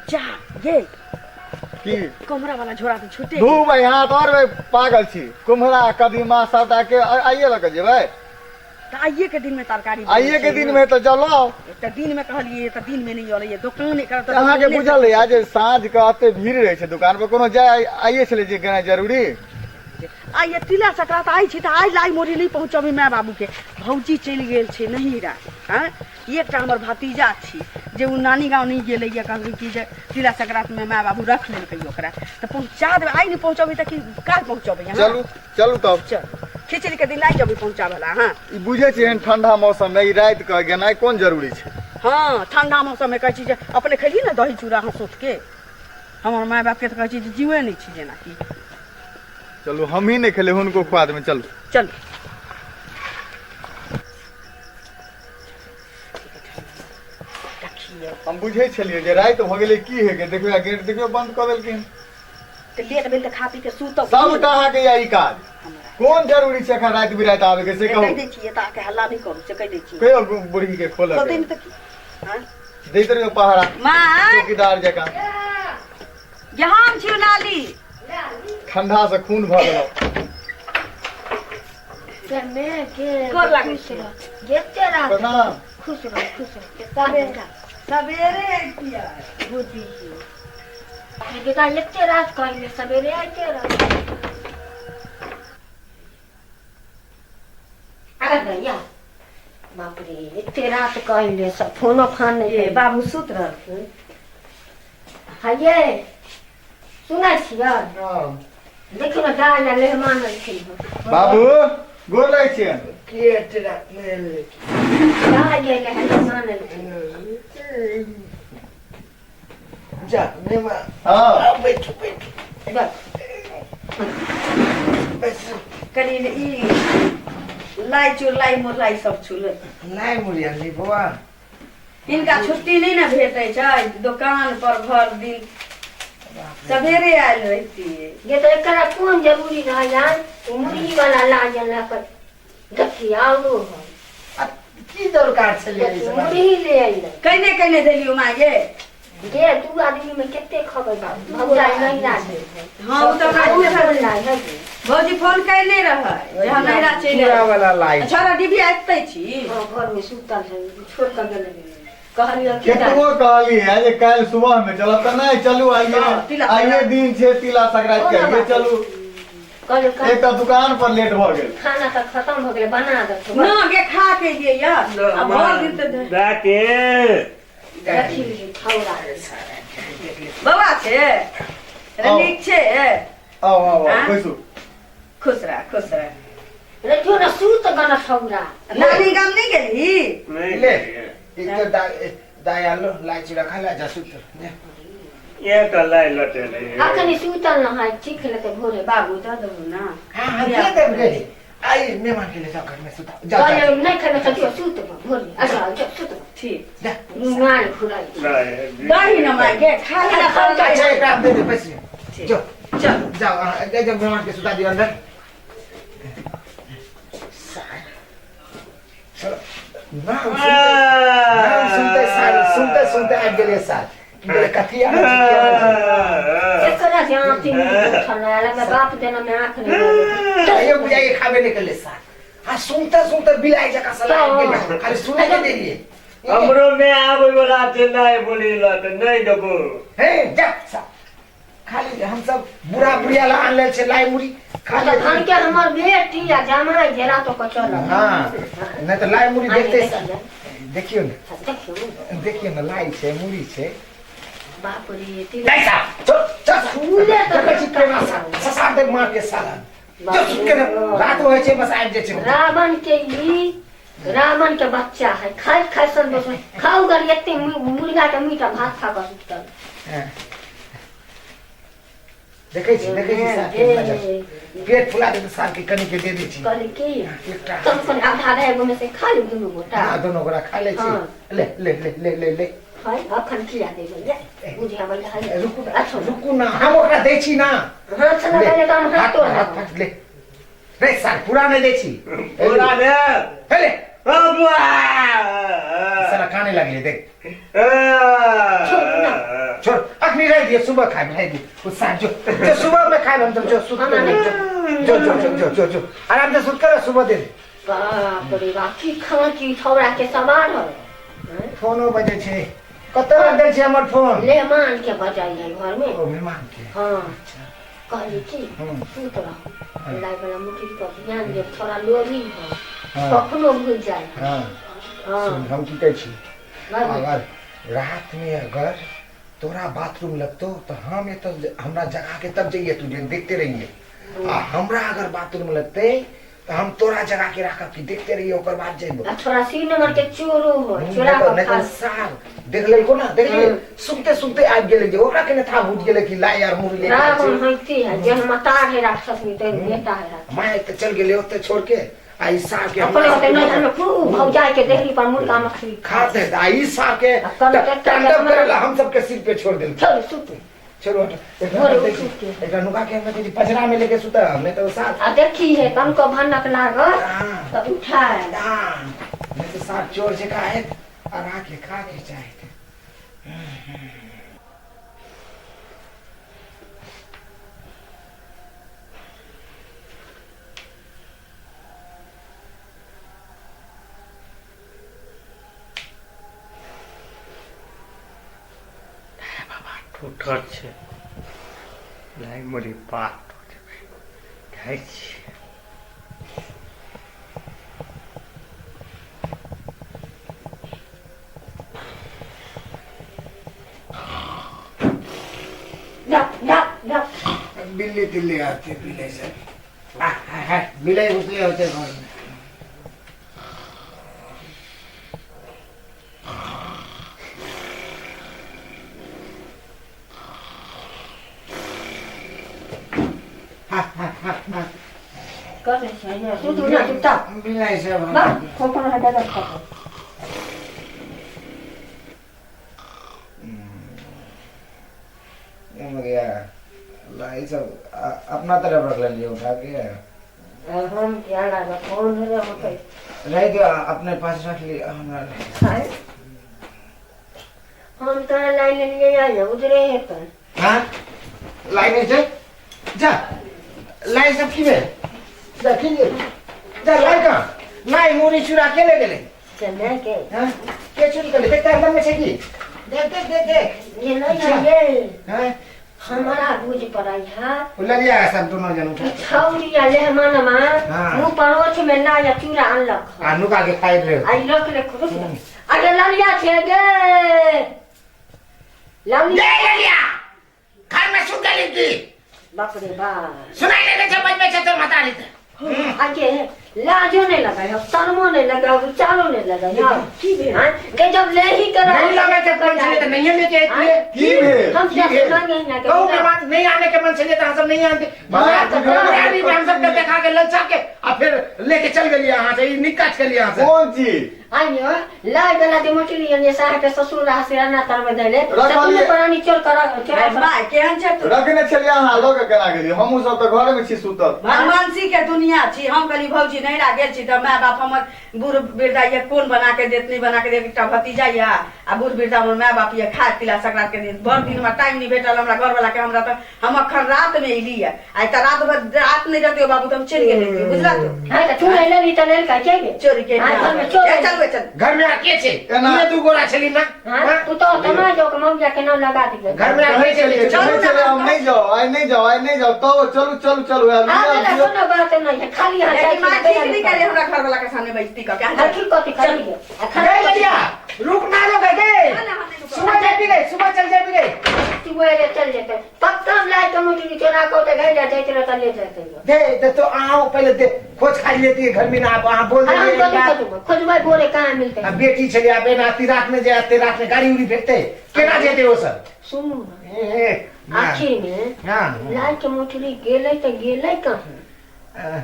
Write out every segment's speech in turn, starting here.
जा गे। की? कुम्हरा वाला झोरा तऽ छूटे धू भाई, अहाँ तऽ आओर भाई पागल छी। कुम्हरा कदीमा सबटा के आइए लऽ कऽ जेबै? तऽ आइए के दिन में तरकारी बनै आइए के छै दिन ने। में तऽ चलो। तऽ दिन में कहलिए तऽ दिन में नहि अलै दोकान एकर तऽ अहाँके दोकाने बुझल है जे साँझ के एते भीड़ रहै छै दुकान पर, कोनो जाय आइए छलै जे गेनाइ जरूरी? आइ ये तिला संक्रांति आइ छी तऽ आइ लाई मोरी नहि पहुँचबी माय बाबू के। भौजी चलि गेल छै नहिरा। आँय, एकटा हमर भतीजा छी जे ओ नानी गाँव नहि गेलैए, कहलकै कि जे तिला संक्रांतिमे माय बाबू रख लेलकै ओकरा, तऽ पहुँचा देबै। आइ नहि पहुँचबै तऽ की काल्हि पहुँचबै अहाँ? चलू चलू तब। चल, खिचड़ी के दिन नहि जेबै पहुँचाबै लए अहाँ? ई बुझै छी एहन ठंडा मौसम मे ई राति के गेनाइ कोन जरूरी छै? हँ, ठंडा मौसममे कहै छी जे अपने खेलियै ने दही चूड़ा हँसोथ के, हमर माय बापके तऽ कहै छी जे जीवे नहि छी जेनाकि। चलू, हमही नहि खेले, हुनको खुआ देबै। चलू चलू। देखियौ, हम बुझै छलियै जे राति भऽ गेलै, की हे गे, देखियौ गेट देखियौ बंद कऽ देलखिन। तऽ लेट भेल तऽ खा पी के सुतब। सबटा अहाँके यऽ ई काज। हमरा कोन जरूरी छै एखन राति बिराति आबे के से कहि कहू? दै छियै तऽ आके हल्ला नहि करू, से कहि दै छियै। कहियो बुढ़ी के खोलऽ खोलतै के नहि तऽ की? आँय? दैत रहियौ पहरा माय चौकीदार जकाँ। ये हम छियौ लाली। ठंडा से खून भऽ गेलौ। गोर लागै छी। प्रणाम। खुश रह, खुश रह। सवेरे अइतियै। बुद्धि बेटा, एते रात कहले सवेरे आइते रह। अरे भैया, बाप रे, एते रात कहले सब फोनो फान नहि ए कयले। बाबू सुत रहलखिन। हाँ ये सुनै छियै? देखियौ ने, दाल आ मेहमान एलखिन हँ। बाबू, गोर लागै छियनि। के एते रात मे एलै? दाल गेलै हँ, मेहमान एलखिन। जा मेहमान। हँ। आउ, बैठू बैठू। बस। बैसू। कनि ई लाई चूर लाई मुरलाई सब छुलै। नहि मुड़िया नहीं बौआ। हिनका छुट्टी नहि ने भेटै छै दोकान पर भर दिन, सवेरे आयल रहितियै। ये तऽ एकरा कोन जरूरी रहै यार मुर्गी वाला लाज लऽ कऽ? देखी आरो है। आ की दरकार छलै एहि देखी समय? मुरही ले अइलै। कने कने देलियौ माय गे? गे, दू आदमी में कते खबै बाबू? भौजाई नहिरा गेल है। हँ, ओ तऽ हमरा ओ बुझल। फोन लाइ है गे। भौजी फोन कयने रहै जे हम नहिरा चलि चूड़ा आयब। वाला लाई। छोड़ा डिबिया एतै छी। हँ, घर में सुतल है, छोड़ कऽ गेलै। कहलियै की केतबो कहली है जे काल्हि सुबह में चलब तऽ नहि, चलू आइए। हँ, तिला आइए दिन छै तिला संक्रांति के, आइए चलू। कहलियै एक तऽ दुकान पर लेट भऽ गेल। खाना तऽ खतम हो गेलै, बना देतौ। ना गे, खा के एलियै यऽ आ भरि दिन तऽ डाके देखी छौड़ा। बाबा छै रे, आउ। नीक छै? आउ आउ आउ। आँ? बैसू। खुश रह, खुश रह। देखियौ ने, सुत गन छौड़ा। नानी गाम नहि गेलही? नहीं। ले, ई तो दाई आलो लाई चूड़ा खा ले, जा सुत ले। ये तो लाई लटेले। अखनी सुतल न है, चीख लेतै भोरे। बाबू दऽ दहु ना। हाँ हाँ, दे दे रे, आई मेहमान के ले जाओ, घर में सुता जाओ। कहलियै जाओ। नहि खेबै तऽ दियौ, सुत भोरे। अच्छा अच्छा, सुत। ठीक। जा। मार घुराइ। दही न माय गे, खा ले ना। अच्छा, एकरा दे दे पैसे। ठीक। जाओ। चल। जाओ, अहाँ, जा जाओ, मेहमान के सुता दियो अंदर। चलो, नाम सुनते साल सुनते सुनते आबि गेलियै साल की बोले, कथी आबै छै, की आबै छै? एकरा जे आँखि उठल लगे, बाप देना में आँख नहि लगे। तैयो बुझाइए खाबे नहि केलै साल, आ सुनते सुनते बिलाइ जकाँ साला आबि गेलै, खाली सुनै के देलियै। हमरो में आबै वाला छै, नहीं बोली ला तऽ नहीं देबो। हे जा साल, खाली हमसब बूढ़ा बुढ़िया ला आनले छै लाई मुड़ी खा तऽ ले। धन के हमर बेटी आ जमाई घेरा तो कऽ चलल। हाँ, नहि तऽ लाई मुड़ी देखते देखियौ। देखियौ ने। देखियौ ने। देखियौ ने, लाई छै, मुड़ी छै। बाप रे, तिल नहीं साहब, चल चल। फूले तऽ देखै छी केना ससार दे मार के साला। चल सुत के ने, रात होइ छै बस आबि जाइ छै। रावण के ई रावण के बच्चा है, खाइ खाइ संतोष में खाउ गल एते मुर्गा के मीट आ भात खा कऽ सुतल। हाँ। देखै छी, देखै छी साहब के नजर। पेट फुला देतै साहब के, कनि के दे दै छी। कहली की एकटा। कम कम आधा आधा एगो में से खा ली दुनू गोटा। हाँ, दोनों गोटा खा लै छी। हाँ। ले ले ले ले ले ले। है अखन किया देबै ये बुझाबै है? रुकू ना। अच्छा। रुकू ना, हम ओकरा दै छी ना। हाथ ले, लगेले तऽ हम हाथ तोड़ हाथ देब। हाथ ले रे साल, पूरा नहीं दै छी। पूरा दे। हे ले। बाबा। साला काने लगले देख। छोड़ ना। छोड़। अखनी रह दिए सुबह खाए रह दिए उस साँझ जो जो सुबह में खाए हम सब जो सुत हमरा कर नहीं। जो जो जो जो जो जो आराम से सुत कर सुबह दे दे। बाप रे बाप की खाँची छौड़ा के सवार है हैं? फोनो बजे छै कतऽ रख दै छै हमर फोन मेहमान के बजाई है घर में ओ मेहमान के हाँ कहली की सुत रहो लाई वाला मुठी पर ध्यान दे थोड़ा लोभी है हाँ। कखनो भूल जाए हाँ हाँ सुन हम की कहै छी बाबू, अगर रात में अगर तोरा बाथरूम लगतो तो हम एतऽ हमरा जगा के तब जइए तू जे देखते रहिए आ हमरा अगर बाथरूम लगते तो हम तोरा जगा के राखब कि देखते रहिए ओकर बाद जइबो आ थोड़ा सी नंबर के चोरो हो चोरा नहीं तो के नहीं खा तो साल देख लेलको ना देख लिए सुनते सुनते आबि गेलै जे ओकरा केने था भूत गेलै कि ला यार मुड़ी लेके आयल रावण छै। होती है जे मतार है राक्षस में तो बेटा है राक्षस माय तऽ चल गेलै ओते छोड़ के आ ई साल के अपने हमरा होते नहीं हमें खूब भौजाई के देखली पर मुर्गा मछली खाते आ ई साल के आ कल तक तांडव करेला हम सबके सिर पे छोड़ देलकै चल सुत चलो हटो एकरा भोरे देखी, उठ के। एकरा नुका के हम देखी पजरा में लेके सुता हमने तो साथ आ देखी है तनको भनक लागल हाँ तऽ उठाय हाँ नहीं तो साथ चोर जका आयत और आके खा के जायत। टूटल छै लाइ मुड़ी पात खाइ छी। जा जा जा बिल्ली तिल्ली आती है बिल्ली से आ, आ, आ, बिल्ली घुसले होते घर में। करे छै ने सुतू ना सुता बिल्ली सब बा खोपन हटा दे खोपन ये हो गया ला ये सब अपना तरफ रख लियो उठा के हम क्या लागा फोन रे होते रह दियो अपने पास रख लियो हमरा नहीं। खाए हम तोरा लाइन लिए आए उधरे है पर हाँ लाइन से जा लाइन सब की में जा की जा लाइन कहाँ लाई मुरी चुरा के ले गेले चले के हाँ के चोरी कर ले देख अंदर में छै की देख देख देख देख ये नहीं है ये हाँ हमारा बुझ पड़ाई है ले लिया सब दोनों जन उठा छौरी लेहमानमा हाँ। मुँह परोठ में ला या चूड़ा अनलक आ नुका के खाइ रहे आई रख ले खुश अरे ललिया छे गे ललिया ललिया घर में सुत गेली की बाप रे बाप सुनाई नहीं दे छै बजबै छै तोर माता रे आगे लाजो नहीं लगाई हो शर्मो नहीं लगाई विचारो नहीं लगाई हो की भेल? हाँ, के जब ले ही कर नहीं लगे के मन छले त नहीं लेके आइए की भेल हम की क्या भेल? सुनाएंगे ना के कहू मेहमान नहीं आने के मन छले त अहाँ सब नहीं आनते बाप रे। बुढ़ारी में हम सबके देखा के ललचा के आ फिर लेके चल गेलिए अहाँ से ई निकाज के लिए अहाँ से कोन चीज आइयो लाय वाला जे मोटरी ये साह के ससुर रहा से ना तर में देले रखलिए। सतुल प्राणी चोर कर चोर माय केहन छै तू रखने छलियै अहाँ लऽ के केना गेलियै हमहूँ सब तऽ घरे में छी सुतल भगवानसी के दुनिया छी हम कहली भौजी नैरा गेल छी तऽ माय बाप हमर बूढ़ वृद्धा ये कोन बना के देत नहीं बना के देत एकटा भतीजा ये आ बूढ़ वृद्धा हमर माय बाप ये खाय पिला सकरात के दिन भर दिन हमरा टाइम नहीं भेटल हमरा घर वाला के हमरा तऽ हम अखन रात में एली ये आइ तऽ रात भर रात नहीं रहते बाबू तऽ हम चलि गेल रहियै, बुझला तू हां त तू ले ली त लेल का के चोरी के हाँ, घर में चोर ए, चल बे, चल घर में आके छे एना- ये दू गोरा छली ना हां तू तो तना जो के मौजा के नाम लगा दिए घर में आके कहै छलियै छली कहै छलियै हम नहीं जाओ आइ नहीं जाओ आइ नहीं जाओ तब चलू चलू चलू आयल आ गेला कोनो बात नहीं है खाली हाथ लेकिन माय ठीक नहीं करे हमरा घर वाला के सामने बेइज्जती कऽ के हां ठीक कथी खाली है आ गए खाली ललिया रुक ना लो गए ना, ना, हम नहीं रुकब। सुबह जाबी गए सुबह चल जाबी गए तू ले चल जेते पक्का हम लाए के मोटरी चोरा को ते घर जाते रह त ले जाते दे दे तो आओ पहले दे खोज खाई लेती है घर में ना आप वहाँ बोल अरे हम देंगे कथी बात। खोजबै खोजबै बोरे कहाँ मिलते अब बेटी चली आबे ना आती रात में जाते रात में गाड़ी उड़ी भेटते केना जेते वो सब सुनू ना ए, ए, ना, आखिर में हाँ, लाइ के मोटरी गेलै तऽ गेलै कहाँ आ,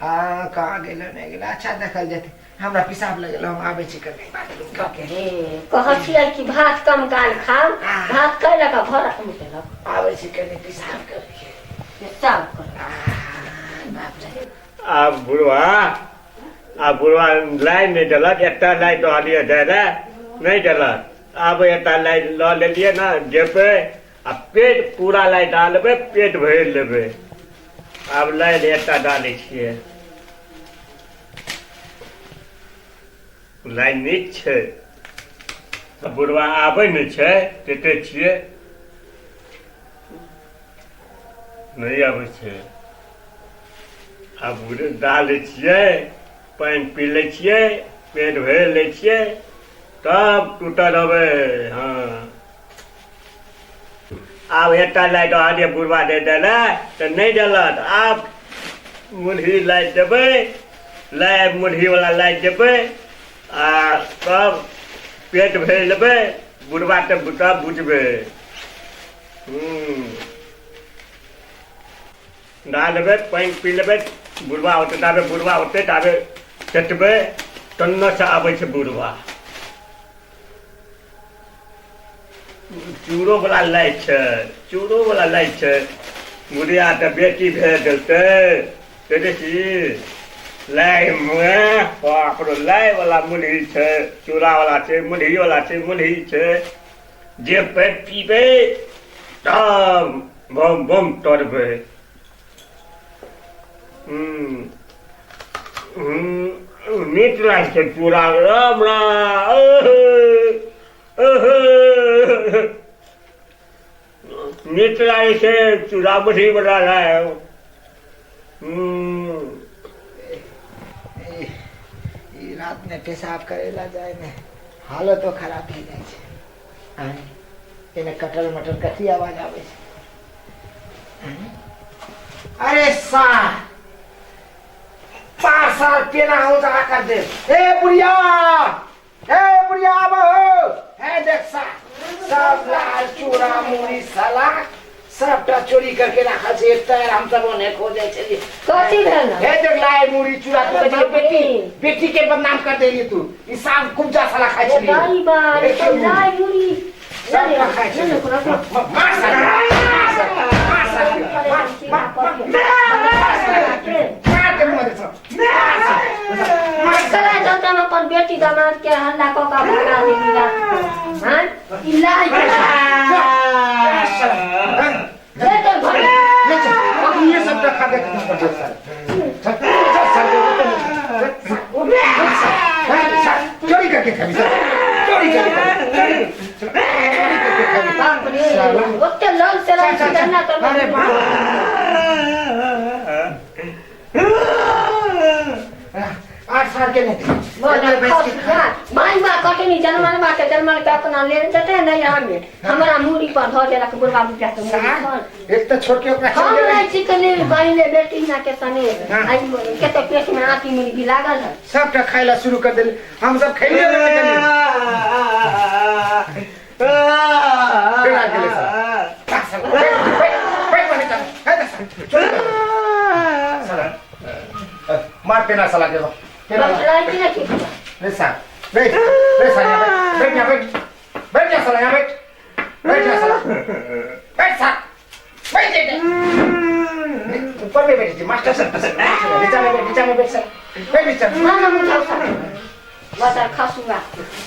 आ, कहाँ गेलो नहीं गेलो अच्छा देखल जेते हमरा पेशाब लगल हम आबै छी कनि बाथरूम कऽ के हे कहै छियै कि भात कम काल खाउ भात खैलक आ भरक मुतेलक आबै छी कनि पेशाब करके पेशाब कर बाप रे आब बुढ़वा आब बुढ़वा लाइन नहि देलक एकटा लाइन दऽ लिअ जाय लए नहि देलक आब एकटा लाइन लऽ लेलियै ने जेबै आ पेट पूरा लाइ डालबै, पेट भरि लेबै। आब लाइ एकटा डालै छियै। लाइ नीक छै आ बुढ़वा आबै नहि छै, तेते छियै नहि आबै छै। आब डालै छियै, पानि पी लै छियै, पेट भरि लै छियै, तब टूटल रहबै। हँ, आब एकटा लाइट अहाँके बुढ़वा दे देला तऽ नहि देलक। आब मुरही लाइट देबै, लाइ मुरहीवला लाइट देबै आ तब पेट भरि लेबै। बुढ़वा तऽ तब बुझबै। हूँ, नहा लेबै, पानि पी लेबै, बुढ़वा होतै ताबे, बुढ़वा होतै ताबे चटबै। तन्नसँ आबै छै बुढ़वा। चूड़ोवला लै छै, चूड़ोवला लै छै। बुढ़िया तऽ बेटी भेज देलकै। देखै छी लाइमे, बाप रे, लाइवला मुरही छै, चूड़ावला छै, मुरहीवला छै, मुरही छै। जे पानि पीबै तब बम बम तरबै। हूँ हूँ, नीक लागै छै चूड़ा। राम राम, नीक लागै छै चूड़ा मुरही बला लाइ। हूँ, ई रात में पेशाब करे ला जाय में हालतो खराब भए जाइ छै। आँय, एने कटल मटल कथी आवाज आबै छै? आँय? अरे साह, 5 साल पेना हो जा कर दे। ए बुढ़िया, ए बुढ़िया, आबो हो। हे देख सा, सब लाल चूड़ा मुड़ी साला सबटा चोरी करके राखल छै। एक टायर हम सब ओने खोजे छलियै। कथी भेल? हे देख, लाय मुड़ी चूड़ा। तू कहै छलियै बेटी बेटी के बदनाम कर देली तू। ई साफ कुब्जा साला खाइ छलियै। दाई बा, लाइ मुड़ी। सबटा खाइ छलियै। मार साला, मार साला, मार साला, मार, मार, मार, मार के मुँह दे साला। मार साला, मार साला। चलते हम अपन बेटी दामाद के हल्ला कऽ कऽ भगा देली रात को। हाँ, ई लाइ ले चल घर। ले चल, अब ये सबटा खा के खत्म कर दे साला। चल चल साले, चल चल, चोरी करके खाबी साला, चोरी करके खाबी, चोरी करके खाबी। बाप रे, ओते लल से चल, चल, चल चल। अरे बाप, 8 साल के नहीं। माई बा कटनी जनमल बाटे, जनमल के अपना लेने जेतै नहीं, हमे हमरा मूड़ी पर धऽ देलक बुढ़वा बुढ़िया के मूड़ी पर। एक तऽ छोड़ के ओकरा हम चल गेलै। नहीं चिकने पहिले बेटी ना के सने। हाँ। आई केते पेट में आती मुर्गी लागल है। सबटा खाइ ला शुरू कर देली, हम सब खैलिए नहीं केलिए। फेर आ गेलै साला। भाग साला, बैठ, बैठ, बैठ बने चल। है दे साला, चोरी कर। साला, मार पेना साला के पेना। लाई की ना की। ले साला, बैठ, बैठ साला, यहाँ बैठ, बैठ यहाँ बैठ, बैठ जा साला, यहाँ बैठ, बैठ जा साला, बैठ साला, बैठ जा। ऊपर में बैठ मास्टर सर, नीचा में बैठ, नीचा में बैठ साला, बैठ नीचा में। ना ना, उठाओ साला, बता खसुआ।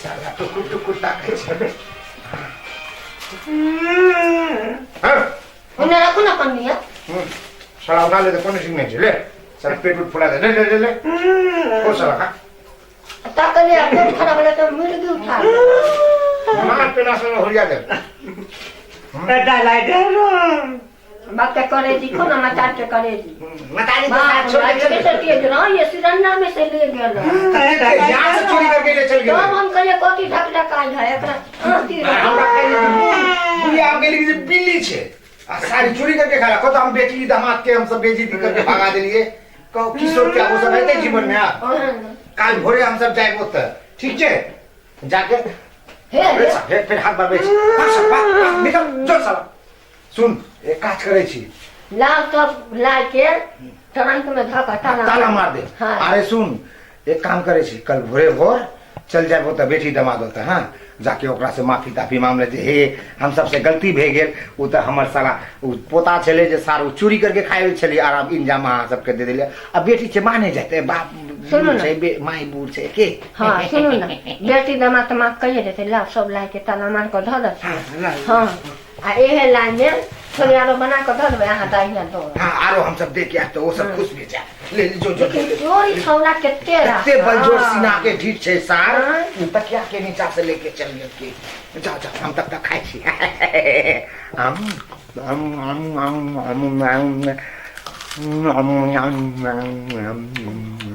साला टुकुर टुकुर ताकै छै। हाँ। ओने राखू ना पन्निया। साला उठा ले, तो कोनो ठीक नहीं छै। ले साला, पेट उट फुला दे। ले ले ले ले, ओ साला खा। तकले पेट खराब होले तो मुर्गी उठा। मार पेना साला, होरिया दे। डालाई दे। बाप के करेजी को ना, मचार के करेजी। मतारी तो साथ छोड़ के चल। कैसे तेज रहा ये, सिरन्ना में से ले गेल। यहाँ से चोरी करके ले चल तब गेलै। हम कहिए कथी ढक ढक आयल है एकरा आँती। हमरा कहलियै बुढ़िया, हम कहलियै जे बिल्ली छै आ सारी चोरी करके खा रहा। कहो तो हम बेटी दामाद के हम सब बेइज्जती करके भगा देलिए। कहो की सोच के वो सब हेतै जीवन में? आ काल भोरे हम सब जाएब ओतऽ, ठीक छै? जाके हे हे। हे फेर हाथ बढ़बै छै। भाग साला, भाग, भाग, निकल जो साला। सुन, एक काज करै छी। लाव सब ला के ट्रंक में धऽ कऽ ताला ताला मार दे। हाँ। अरे सुन, एक काम करै छी, कल भोरे भोर चल जाए ओतऽ, बेटी दमाद ओतऽ। हाँ, जाके ओकरा से माफी ताफी मांग ले, हे हम सबसे गलती भए गेल। ओ तऽ हमर साला ओ पोता छलै जे सार ओ चोरी करके खाइ छलै, आराम इंजाम अहाँ सबके दे देलियै। आ बेटी छै, माने जेतै बाप सुनू बूढ़ ने। छै, माय बूढ़ छै के। हाँ, सुनू ने, बेटी दमाद तऽ माफ कहिए देतै। लाव सब ला के ताला मार कऽ धऽ दे। हाँ। आ एहे लाइन में थोड़े आरो बना कऽ दऽ देबै अहाँ दाहिना दऽ हाँ आरो हम सब दे के आयब तऽ ओ सब खुश भे जाए ले ले, जो जो लेकिन चोरी छौड़ा कते रहा कते बलजोर सीना के ढीठ छै सार हाँ। तकिया के नीचा से लेके चल गेल के जाओ जाओ हम तब तक खाइ छी हम हम हम हम हम हम हम हम हम